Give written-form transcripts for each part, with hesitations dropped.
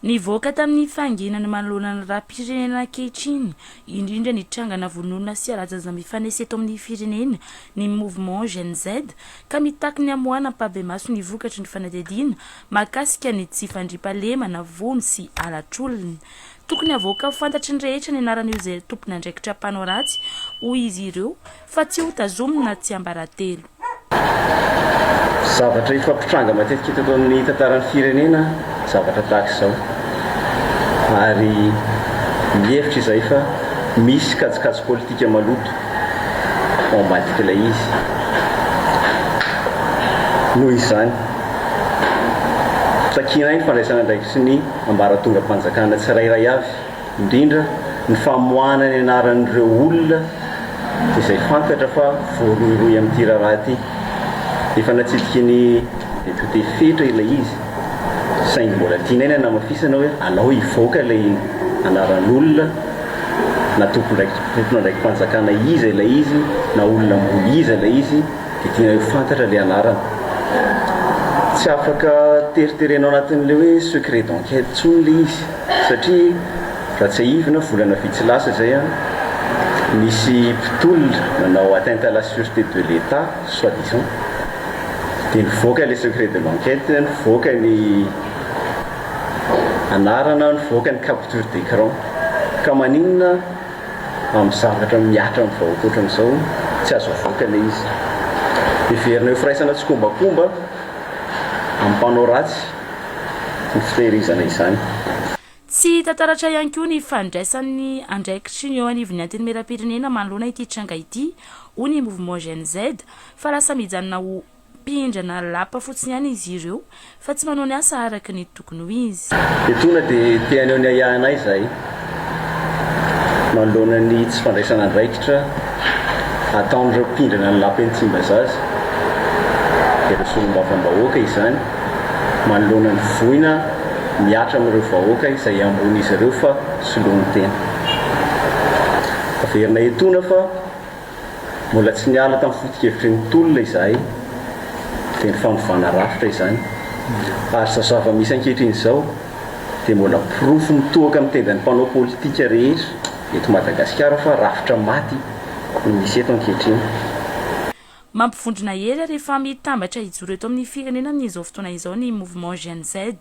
Nivoaka tamin'ny fahanginany manoloana ny raharaham-pirenena ankehitriny, indrindra ny trangana vonoana sy halajan-jaza mifanesy eto amin'ny firenena ny Mouvement Gen Z ka mitaky ny hamoahana ampahibemaso ny vokatry ny fanadihadiana mahakasika ny tsy fandriampahalemana, vono sy halatr'olona. Tokony havoaka ho fantatry ny rehetra ny anaran'io izay tompon'andraikitra mpanao ratsy, hoy izy ireo, fa tsy ho tazomina tsiambaratelo. Zavatra efa mpitranga matetika teto amin'ny tantaran'ny firenena zavatra tahaka izao ary mihevitra izahay fa misy kajikajy politika maloto ao ambadik'ilay izy. Noho izany, takianay ny fandraisana andraikitry ny ambaratongam-panjakana tsirairay avy. indrindra ny famoahana ny anaran'ireo olona izay fantatra fa voarohirohy amin'ity raharaha ity. Efa natsidiky ny depiote Fetra ilay izy, saingy mbola tianay ny hanamafisana hoe alao hivoaka ilay anaran'olona na tompon'andraiki-panjakana iza ilay izy na olona ambony iza ilay izy dia tianay ho fantatra ilay anarana. Tsy afaka teriterena ao anatin'ilay hoe secret d'enquête intsony ilay izy. Satria raha tsiahivina, volana vitsy lasa izay, nisy mpitolona nanao atteinte à la sûreté de l'Etat, soit disant, dia nivoaka ilay secret de l'enquête, nivoaka ny anarana, nivoaka ny capture d'écran. Ka maninona amin'ny zavatra mihatra amin'ny vahoaka ohatran'izao tsy azo avoaka ilay izy? Heverina ho firaisana tsikombakomba amin'ny mpanao ratsy. ny fitehirizana izany. Tsy hita taratra ihany koa ny fandraisan'ny andraikitry ny eo anivon'ny Antenimierampirenena manoloana ity tranga ity, hoy ny Mouvement Gen Z, fa lasa mijanona ho mpindrana lapa fotsiny ihany izy ireo fa tsy manao ny asa araka ny tokony ho izy. Etoana dia te haneho ny ahiahinay izahay manoloana ny tsy fandraisana andraikitra ataon'ireo mpindrana ny lapa eny Tsimbazaza, ireo solombavambahoaka izany. manoloana ny voina mihatra amin'ireo vahoaka izay ambon'izy ireo fa soloany tena. Averina etoana fa mbola tsy niala tamin'ny foto-kevitry ny tolona izahay dia ny fanovana rafitra izany ary izao zava-misy ankehitriny izao dia mbola porofo mitohaka amin'ny tendan'ny mpanao politika rehetra eto Madagasikara fa rafitra maty no misy eto ankehitriny. Mampivondrona hery ary efa mitambatra hijoro eto amin'ny firenena amin'izao fotoana izao ny Mouvement Gen Z.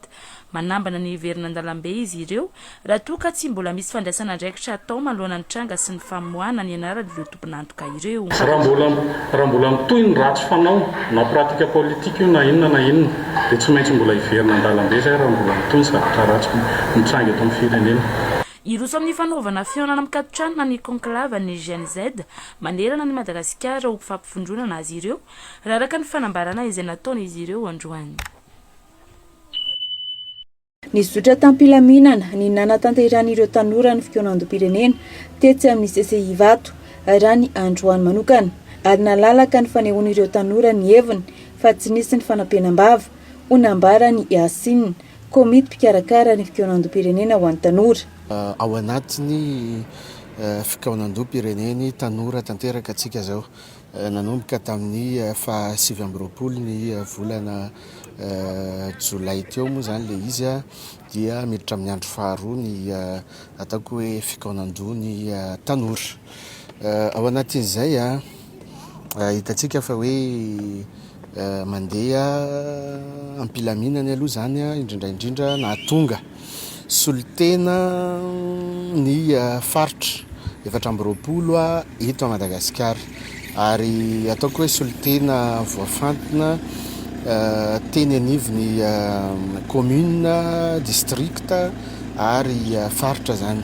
Manambana ny hiverina an-dalambe izy ireo raha toa ka tsy mbola misy fandraisana andraikitra atao manoloana ny tranga sy ny famoahana ny anaran'ireo tompon'antoka ireo. Raha mbola raha mbola mitohy ny ratsy fanao, na pratique politique io na inona na inona, dia tsy maintsy mbola hiverina an-dalambe izay raha mbola mitohy ny zavatra ratsy mitranga eto amin'ny firenena. Hiroso amin'ny fanaovana fihaonana mikatotranona ny Conclave ny Gen Z manerana an'i Madagasikara ho fampivondronana azy ireo, raha araka ny fanambarana izay nataon'izy ireo androany. Nizotra tam-pilaminana ny nanatanterahan'ireo tanora ny fikaonandoham-pirenena tetsy amin'ny CCI Ivato, raha ny androany manokana, ary nalalaka ny fanehoan'ireo tanora ny heviny fa tsy nisy ny fanampenam-bava, ho nambaran'i Yacine, komity mpikarakara ny fikaonandoham-pirenena ho an'ny tanora. Ao anatin'ny fikaonandoham-pirenen'ny tanora tanteraka antsika izao. Nanomboka tamin'ny faha 29 ny volana jolay teo moa izany ilay izy dia miditra amin'ny andro faharoa ny ataoko hoe fikaonandoha ny tanora. Ao anatin'izay hitantsika fa hoe Mandeha am-pilaminana aloha izany indrindra indrindra nahatonga solontena ny faritra 24 eto Madagasikara ary ataoko hoe solontena voafantina teny anivon'ny commune, district ary faritra izany.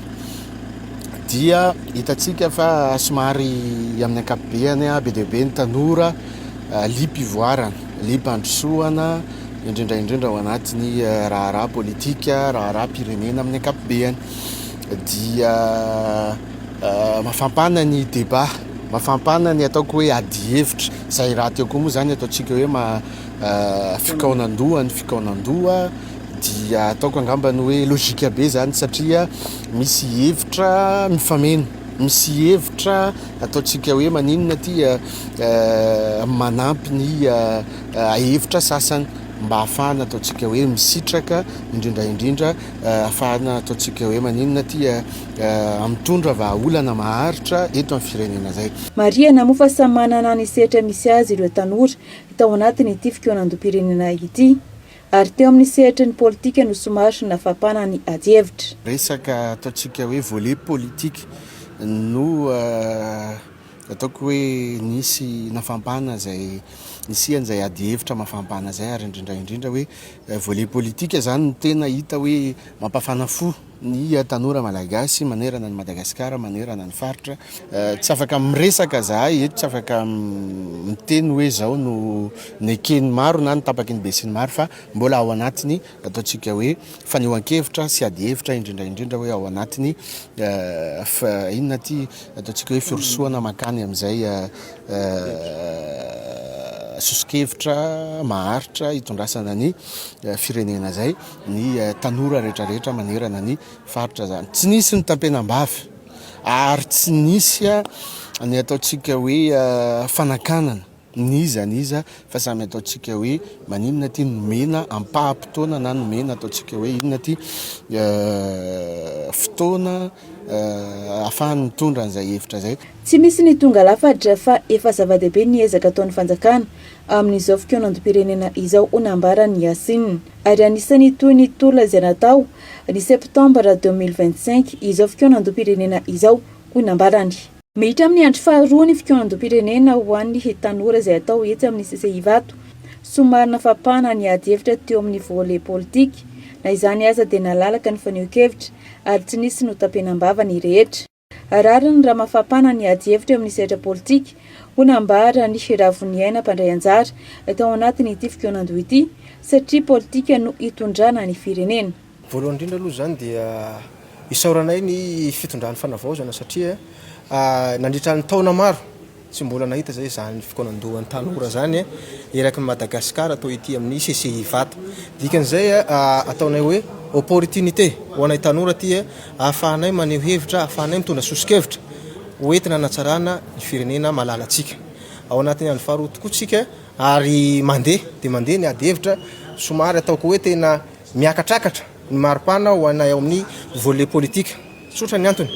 Dia hitantsika fa somary amin'ny ankapobeny be dia be ny tanora liam-pivoarana, liam-pandrosoana, indrindra indrindra ao anatin'ny raharaha politika, raharaham-pirenena amin'ny ankapobeny. Dia mafampana ny débat, mafampana ny ataoko hoe adihevitra, izay rahateo koa moa izany ataontsika hoe fikaonandoha ny fikaonandoha dia ataoko angamba ny hoe logique be izany satria misy hevitra mifameno, misy hevitra ataontsika hoe maninona ity manampy ny hevitra sasany. mba ahafahana ataontsika hoe misitraka indrindra indrindra ahafahana ataontsika hoe maninona aty mitondra vahaolana maharitra eto amin'ny firenena izay. Marihana moa fa samy manana ny sehatra misy azy ireo tanora tao anatin'ity fikaonandoham-pirenena ity ary teo amin'ny sehatry ny politika no somary nafampana ny adihevitra. Resaka ataontsika hoe volet politique no Ataoko hoe nisy nafampana izay nisian'izay adihevitra mafampana izay ary indrindra indrindra hoe volet politique izany no tena hita hoe mampafana fo ny tanora malagasy manerana an'i Madagasikara, manerana ny faritra. Tsy afaka miresaka izahay eto, tsy afaka miteny hoe izao no neken'ny maro na ny tapaky ny besinimaro fa mbola ao anatin'ny ataontsika hoe fanehoan-kevitra sy adihevitra indrindra indrindra hoe ao anatin'ny inona ity ataontsika hoe firosoana mankany amin'izay soso-kevitra maharitra hitondrasana ny firenena izay ny tanora rehetra rehetra manerana ny faritra izany. Tsy nisy ny tampenam-bava ary tsy nisy ny ataontsika hoe fanakanana. N'iza n'iza fa samy ataontsika hoe maninona ity nomena ampaham-potoana na nomena ataontsika hoe inona ity fotoana ahafahany mitondra an'izay hevitra izay. Tsy misy ny tonga lafatra fa efa zava-dehibe ny ezaka ataon'ny fanjakana amin'izao fikaonandoham-pirenena izao ho nambaran'i Yassine. Ary anisan'ny toy ny tolona izay natao ny septambra 2025 izao fikaonandoham-pirenena izao, hoy nambarany. Miditra amin'ny andro faharoa ny fikaonandoham-pirenena ho an'ny tanora izay atao etsy amin'ny CCI Ivato. Somary nafapana ny ady hevitra teo amin'ny volet politique. Na izany aza dia nalalaka ny fanehoan-kevitra ary tsy nisy notapenam-bava ny rehetra. Rariny raha mafapana ny ady hevitra eo amin'ny sehatra politika, hoy nambaran'i Ravoniaina mpandray anjara tao anatin'ity fikaonandoha ity, satria politika no hitondrana ny firenena. Voalohany indrindra aloha izany dia isaoranay ny fitondran'ny fanavaozana satria nandritra ny taona maro tsy mbola nahita izay izany fikaonandohan'ny tanora izany eraky ny Madagasikara atao ety amin'ny CCI Ivato. Dikan'izay ataonay hoe opportunité ho anay tanora aty ahafahanay maneho hevitra, ahafahanay mitondra soso-kevitra ho entina hanatsarana ny firenena malalantsika. Ao anatin'ny andro faharoa tokoa tsika ary mandeha dia mandeha ny ady hevitra somary ataoko hoe tena Miakatrakatra ny maripana ho anay ao amin'ny volet politique. Tsotra ny antony,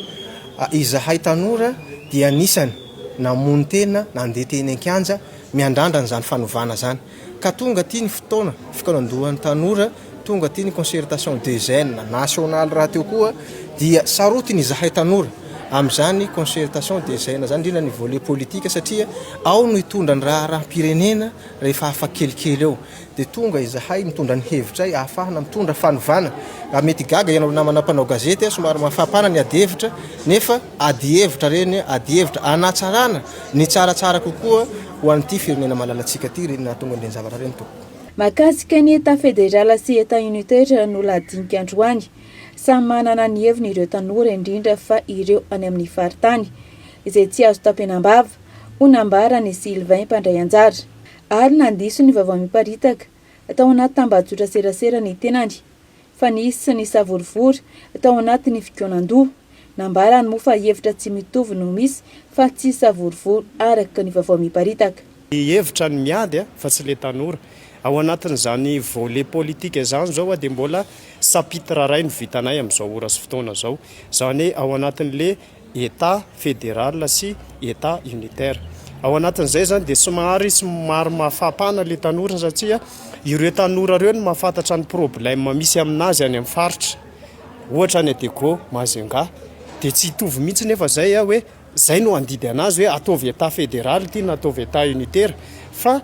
izahay tanora dia anisany namono tena nandeha teny an-kianja miandrandra an'izany fanovana izany. Ka tonga aty ny fotoana fikaonandohan'ny tanora, tonga aty ny concertation des jeunes nationale rahateo koa dia sarotiny izahay tanora amin'izany concertation des jeunes izany, indrindra ny volet politique satria ao no hitondra ny raharaham-pirenena rehefa afaka kelikely eo. dia tonga izahay mitondra ny hevitray ahafahana mitondra fanovana. Raha mety gaga ianao namana mpanao gazety, somary mafampana ny adihevitra, nefa adihevitra ireny, adihevitra hanatsarana ny tsaratsara kokoa ho an'ity firenena malalantsika ity ireny nahatonga an'ireny zavatra ireny tompoko. Mahakasika ny Etat fédéral sy Etat unitaire no lahadinika androany. Samy manana ny heviny ireo tanora indrindra fa ireo any amin'ny faritany izay tsy azo tapenam-bava, hoy nambaran'i Sylvain mpandray anjara. Ary nandiso ny vaovao miparitaka tao anaty tambajotra serasera ny tenany fa nisy ny savorovoro tao anatin'ny fikaonandoha. Nambarany moa fa hevitra tsy mitovy no misy fa tsy savorovoro araka ny vaovao miparitaka. Ny hevitra no miady fa tsy le tanora. Ao anatin'izany volet politique izany izao dia mbola chapitre iray no vitanay amin'izao ora sy fotoana izao. Izany hoe ao anatin'le Etat fédéral sy Etat unitaire. Ao anatin'izay izany dia somary somary mafampana ilay tanora satria ireo tanora ireo no mahafantatra ny problème misy aminazy any amin'ny faritra. Ohatra any Diego, Majunga. Dia tsy hitovy mihitsy nefa izay hoe izay no handidy anazy hoe ataovy Etat fédéral ity na ataovy Etat unitaire fa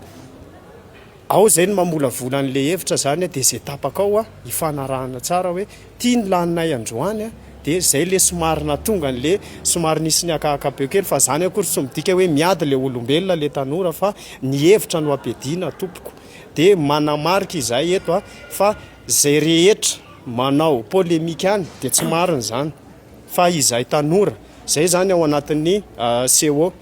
Ao izay ny mamolavola an'ilay hevitra izany dia izay tapaka ao ifanarahana tsara hoe ity ny laninay androany dia izay ilay somary nahatonga an'ilay somary nisy niakahakabeo kely fa izany akory tsy midika hoe miady ilay olombelona ilay tanora fa ny hevitra no ampiadiana tompoko dia manamarika izahay eto fa izay rehetra manao polémique any dia tsy marina izany fa izahay tanora izay izany ao anatin'ny CO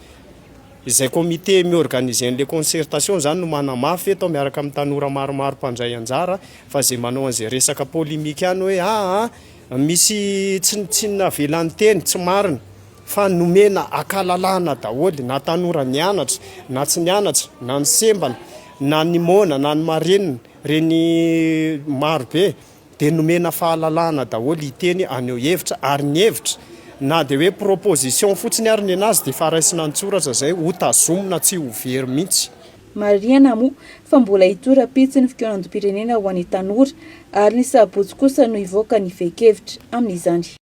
Izay comité mi-organiser an'ilay concertation izany no manamafy eto miaraka amin'ny tanora maromaro mpandray anjara fa izay manao an'izay resaka polémique any hoe aa misy tsy tsy navela niteny, tsy marina fa nomena ankalalahana daholo na tanora nianatra na tsy nianatra na ny sembana na ny moana na ny marenina. Reny maro be dia nomena fahalalahana daholo hiteny haneho hevitra ary ny hevitra na dia hoe proposition fotsiny ary ny anazy dia efa raisina an-tsoratra izay ho tazomina tsy ho very mihitsy. Marihana moa fa mbola hitora-pitsy ny fikaonandoham-pirenena ho an'ny tanora ary ny sabotsy kosa no hivoaka ny fehin-kevitra amin'izany.